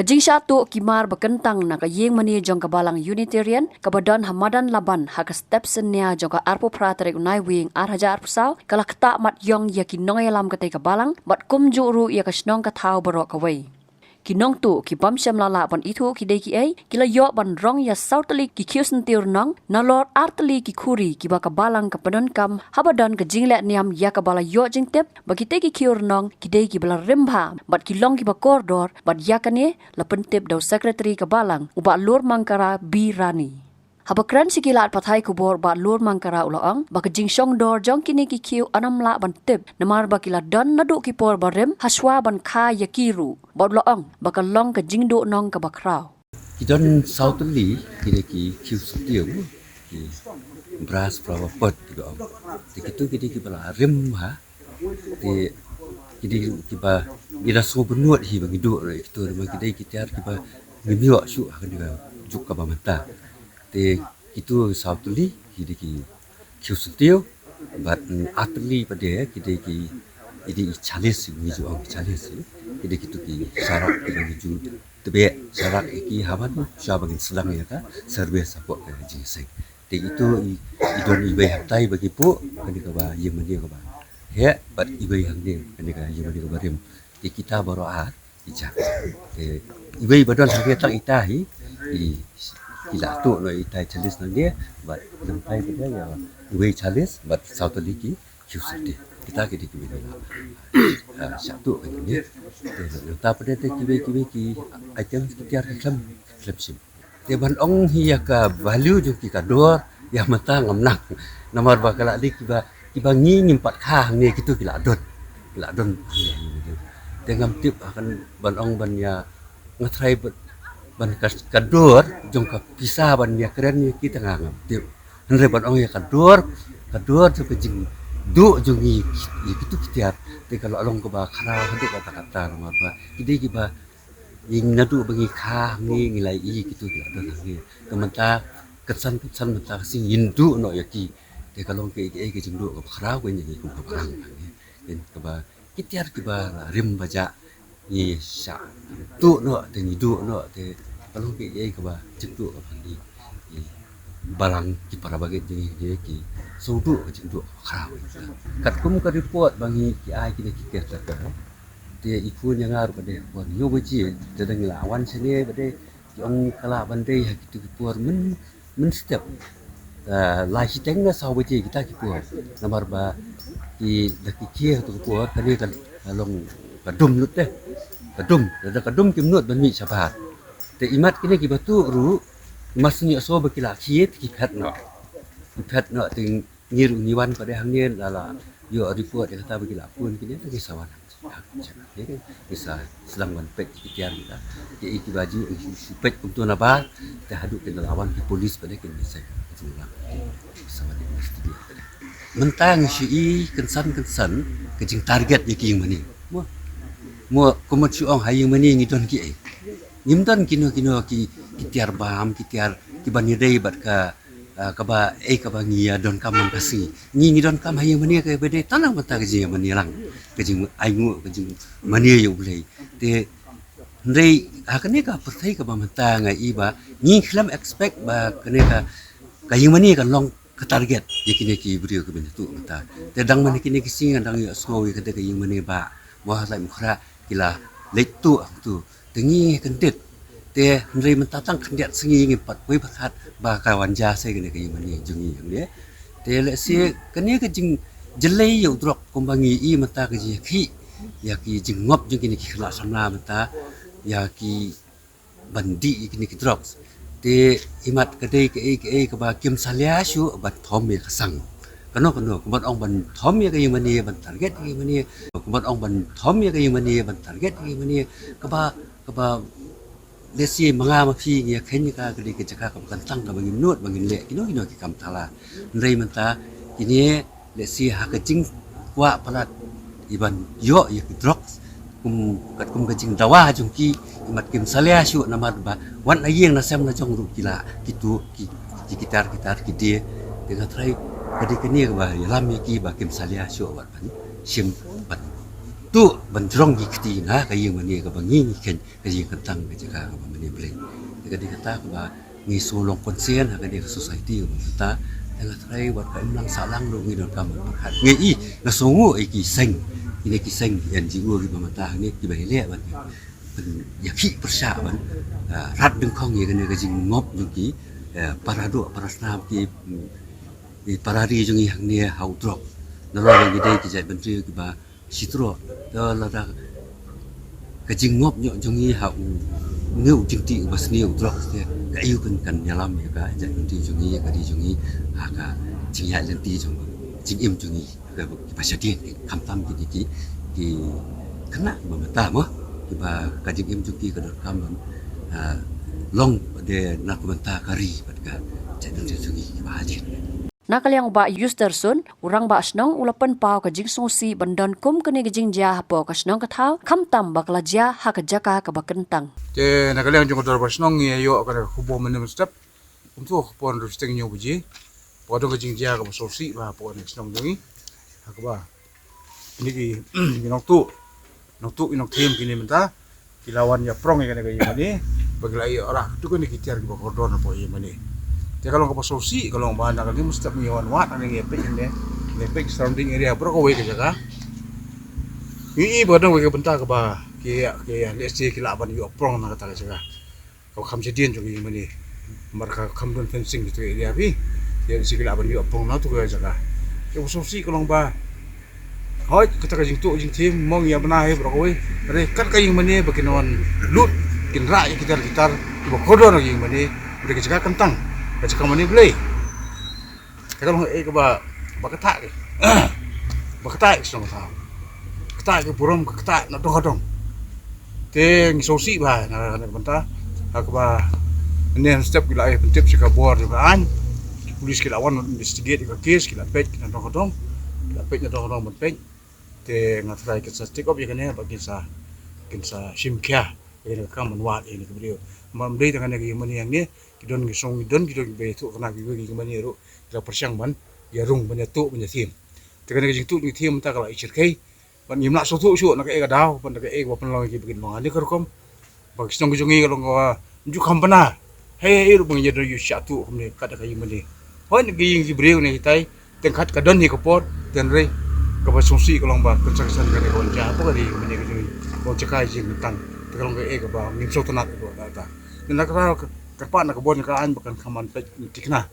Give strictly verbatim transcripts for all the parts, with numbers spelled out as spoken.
Ka jingshah tuh ki mar ba kyntang na ka ïing mane jong ka Balang Unitarian kaba don ha Madan Laban ha ka step synnia jong ka arphew phra tarik u Naiwieng ar hajar arphew saw ka la ktah mat ïong ïa ki nongïalam katei ka balang bad kumjuh ruh ïa ka shnong ka thaw baroh kawei. Ki nongtuh ki bym shym la lah ban ithuh ki dei kiei, ki la ïoh ban rong ïa saw tylli ki khiew syntiew rnong nalor ar tylli ki khuri kiba ka balang ka pyndonkam haba don ka jingleh niam ïa kaba la ïoh jingtip ba kitei ki khiew rnong ki dei kiba la rim bha bad ki long kiba kordor, bad ïa kane la pyntip da u Secretary ka balang, u Bah Lurmangkara B Rani. Haba kren sha ki lad pathai khubor, Bah Lurmangkara u la ong ba ka jingshong dor jong kine ki khiew ym lah ban tip namar ba ki la don naduh ki por barim hashwa ban kha ïa ki ruh, bad u la ong ba ka long ka jingduhnong kaba khraw. Ki don saw tylli kine ki khiew syntiew, ki brass flower pot kiba ong. Te kito ki dei kiba la rim ha. Te ki dei kiba ngi da sngewbha nud hi ba ngi duh ïa kito, namar ki dei ki tiar kiba ngim ïoh shuh ha kane ka juk kaba mynta. Te kito saw tylli ki dei ki khiew syntiew, bad, mm, ar tylli pat de ki dei ki, ki dei i chalice, ngi ju ong chalice, ki dei kito ki sharak kiba ngi ju tbeh sharak ïa ki haba ngi sha ba ngin sdang ïa ka service hapoh ka jingïaseng. Te ito i, i don iwei hangtai ba ki puh, kane kaba ïing mane kaba heh, bad iwei hangne kane ka ïing mane kaba rim. Te kita baroh ar ki jah. Te iwei ba don hangne tang ita hi, i, ki la tuh noh ita i chalice nangne, bad nangtai pat de ïa iwei chalice bad saw tylli ki khiew syntiew. Kita ki dei kiwei, ah, shah tuh kane. Te nangta pat de te kiwei kiwei ki item ki tiar ki khlem, khlem shim. Te ban ong hi ïa ka value jong ki ka dor, ïa mynta ngam nang. Namar ba ka la dei kiba, kiba ngi ngim pat kha hangne, kito ki la don. Ki la don. Te ngam tip ha kan ban ong ban ïa nga tharai ban, ban ka, ka dor jong ka pisa ban ïa kren ïa ki te nga ngam tip. Hynrei ban ong ïa ka dor, ka dor jong ka jingduh jong ngi ïa kito ki tiar, te ka la long kaba khraw haduh katta katta, namar ba ki dei kiba ïa naduh ba ngi kha hangne ngi la ïohi kito ki la don hangne. Ka mynta kynsan kynsan mynta ka sngi ngin duh noh ïa ki. Te ka long kaei kaei ka jingduh kaba khraw ka ngi kum ka balang hangne. Te kaba ki tiar kiba la rim ba jah ngi shah tuh noh, te ngi duh noh, te ka long kaei kaei kaba jingduh kaba ngi, ngi balang ki para bangeit jong ngi ki sngewduh ka jingduh kaba khraw. Katkum ka report ba ngi ki ai kine ki caretaker, te i khun ïa nga ruh ka dei ha por ïoh baje, te dang la wan shane ba dei ki ong ka lah ban dei ha kito ki por myn, mynstep. Ah, lai shiteng ne saw baje kita ki por. Namar ba ki da ki khie ha tu ki por kane ka long ka dum lut te. Ka dum, lada ka dum kim nud ban mih shabar. Te imat kine kiba tuh ruh, mas ngi ïohsngew ba ki la khie te ki phet noh. Ki phet noh te ngi ruh ngi wan pat de hangne la la ïoh report ïa kata ba ki la phone kine te ki sa wan. Ki sa sdang ban peit ki tiar kita. Ki, kiba ju shu peit kumto nabar, te haduh kin da la wan ki police pat de kin sa jinglang. Ki sa wan investigate pat de. Mynta ngi shu i kynsan kynsan ka jingtarget ïa ki ïing mane. Mo, mo kumno shu ong ha ïing mane ngi don kiei. Ngim don kino kino ki, ki tiar bam, ki tiar kiban ïadei bad ka, ah, kaba, eh, kaba ngi ïa donkam man ka sngi. Ngi, ngi donkam ha ïing mane kaba dei tang na ka bynta ka jingïamane lang, ka jingainguh, ka jingmane ïa U Blei. Te hynrei ha kane ka pyrthei kaba mynta nga i ba ngi khlem expect ba kane ka, ka ïing mane kan long ka target ïa kine ki briew kiba ngi tuh mynta. Te dang man kine ki sngi nga dang ïohsngew ïa kata ka ïing mane ba mo ha Laitumkhrah ki la leit tuh hangtu. Te ngi ngi kyndit. Te hynrei mynta tang khyndiat sngi ngim pat poi pyrkhat ba ka wan jia sei kane ka ïing mane jong ngi hangne. Te lehse kane ka jingjyllei ïa u drok kumba ngi i mynta ka jingïakhih ïa ki jingngop jong kine ki khynnah samla mynta ïa ki ban dih ïa kine ki drugs. Te imat ka dei kaei kaei kaba kim salia shuh ban thom ïa ka sang. Kano kano, kumban ong ban thom ïa ka ïing mane, ban target ïa ka ïing mane, kumban ong ban thom ïa ka ïing mane, ban target ïa ka ïing mane, kaba, kaba lehse ma nga ma phi ngi ïa kheiñ ïa ka, ka dei ka jaka kaba kyntang kaba ngin nud ba ngin leh kino kino ki kam thala. Hynrei mynta kine lehse ha ka jingkwah palat iban ïoh ïa ki drugs kum, katkum ka jingdawa jong ki, imat kim salia shuh namar ba wat na ïing na sem na jong ruh ki la ki tuh ki, ki, ki tar ki tar ki die. Te nga tharai ka dei kane kaba ïalam ïa ki ba kim salia shuh wat ban shim ban tu ban jrong ki kti na ka ïing mane kaba ngi ngi khein ka ïing kyntang ka jaka kaba mane Blei. Te ka dei kata kaba ngi shu long concern ha kane ka society kaba mynta. Te nga tharai wat ka imlang sahlang ruh ngi donkam ban pyrkhat. Ngi i nga sngew ïa ki seng, kine ki seng N G O kiba mynta hangne kiba ïaleh ban ban ïakhih pyrshah ban, ah, rat dyngkhong ïa kane ka jingngop jong ki, eh, para doh para snam ki, mm, ki para ri jong ngi hangne ha u drok. Nalor ba ngi dei ki jaitbynriew kiba shi troh. Te lada ka jingngop noh jong ngi ha u, une u jingtih uba sniew u drok te, ka aïu kan, kan ïalam ïa ka jaitbynriew jong ngi, ïa ka ri jong ngi ha ka jingïaid lynti jong, jingim jong ngi. Ka, kiba shadien ki, khamtam ki, ki, ki, ki khynnah ba mynta mo, kiba ka jingim jong ki ka donkam ban, ah, long de na ka bynta ka ri bad ka jaitbynriew jong ngi kiba hadien. Na ka liang u Bah Yusterson, u rangbah shnong, u la pynpaw ka jingsngewsih ban don kum kane ka jingjia hapoh ka shnong ka thaw, khamtam ba ka la jia ha ka jaka kaba kyntang. Te na ka liang jong ka dorbar shnong ngi ïoh kane ka khubor mynne mynstep. Kumto ka por hynriew shiteng hynñiew baje. Ba ka don ka jingjia kaba sngewsih ba hapoh kane ka shnong jong ngi. Ha kaba kine ki, ki nongtuh, nongtuh ki nongthiem kine mynta ki la wan ïa prong ïa kane ka ïing mane ba ki la ïoh rah katto katne ki tiar kiba kordor hapoh ïing mane. Te ka long kaba sngewsih, ka long ba na kane mynstep ngi wan wad, ngi peit ne, ngi peit surrounding area baroh kawei ka jaka. Ngi i ba ka don kawei ka bynta kaba ki, ki, let's say, ki lah ban ïoh prong na kata ka jaka. Ka kham shadien jong ka ïing mane. Namar ka kham don fencing jong ka area phi. Ïa, shi ki lah ban ïoh prong na tu ka jaka. Ïa, u sngewsih ka long ba, hooid, kata ka jingtuh jingthiem, mong ïa bna hi baroh kawei. Hynrei kat ka ïing mane ba kin wan lut, kin rah ïa ki tiar ki tiar kiba kordor na ka ïing mane. Ba ka jaka kyntang, ka jaka mane Blei. Te ka long eh kaba, ba kata ki, ba kata ki shnong ka thaw, kata ki burom, ka kata na dong ka dong. Te ngi sngewsih ba na, na ka bynta ha kaba ne step ki la ai pyntip sha ka bor jong ka aiñ. Ki police ki la wan investigate ïa ka case, ki la peit na dong ka dong, ki la peit na dong ka dong ban peit. Te nga tharai kin sa take up ïa kane ba kin sa, kin sa shim khia ïa kane ka kam ban wad ïa kane ka briew. Namar ym dei tang kane ka ïing mane hangne, ki don ki shnong, ki don, ki don kiba ïathuh kane kiwei ki ïing mane ruh ki la pyrshang ban ïarung, ban ïathuh, ban ïathiem. Te kane ka jingtuh jingthiem mynta ka la i shyrkhei. Bad ngim lah sngewthuh shuh na kaei ka daw, bad na kaei kaba pynlong ïa ki ba kin long ha kane ka rukom. Ba ki shnong ki jong ngi ka long kaba ym ju kham bna. Hei hei ruh ba ngin ïa don ïa shah tuh kumne kat da ka ïing mane. Hooid, na ka ïing ki briew ne hitai, teng kat ka don hi ka por, hynrei kaba sngewsih ka long ba construction kane ka wan jia hapoh ka ri mane ka jong ngi, ka wan jaka jingkyntang. Te ka long kaei kaba ngim sngewtynnat ïa ka ta. Te na kata ka, kyrpad na ka bor jong ka aiñ ba kan kham ban peit thikna,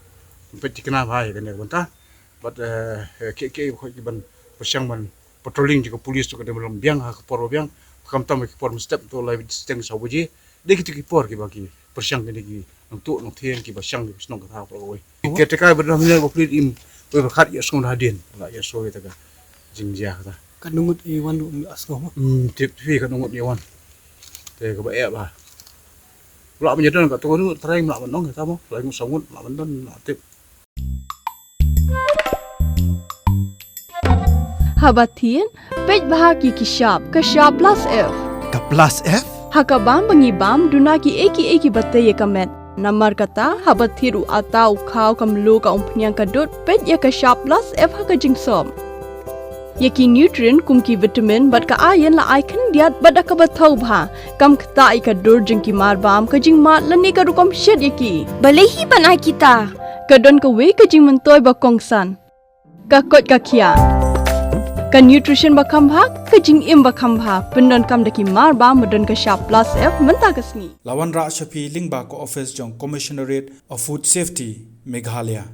peit thikna bha ïa kane ka bynta. Bad, eh, eh, kiei kiei ba ki ban pyrshang ban patrolling jong ka police, to ka dei ban long biang ha ka por ba biang, khamtam ha ki por mynstep, to lai shiteng saw baje. Dei kito ki por kiba ki pyrshang kine ki nongtuh nongthiem kiba shang ki shnong ka thaw baroh kawei. Ki caretaker ba don hangne ba pynlong im, ba pyrkhat ïa sngewbha hadien la ïa sngewbha ïa kata ka jingjia kata. Katno ngut i wan ruh ym ïoh sngewbha. Hmm, tip tip katno ngut i wan. Te kaba eh bha. Lah ban ïa don katno ngut, trai lah ban ong kata mo. Lai ngut saw ngut lah ban don, lah tip. Haba thied, peit bha ki ki shap, ka shap plus F. Ka plus F? Ha ka bam ba ngi bam, duna kiei kiei kiba tei ïa ka met. Namar kata, haba thied u atta u khaw ka mluh ka umphniang ka dud, peit ïa ka shap plus F ha ka jingsop. Ïa ki nutrient kum ki vitamin bad ka iron la ai khyndiat bad da kaba thaw bha. Kam ktah ïa ka dur jong ki mar bam, ka jingmad lane ka rukom shet ïa ki. Balei hi ban ai kita? Ka don kawei ka jingmyntoi ba kongsan. Ka koit ka khiah. Ka nutrition ba kham bha, ka jingim ba kham bha. Pyndonkam da ki mar bam ba don ka shap plus F mynta ka sngi. La wanrah sha phi lyngba ka office jong Commissionerate of Food Safety, Meghalaya.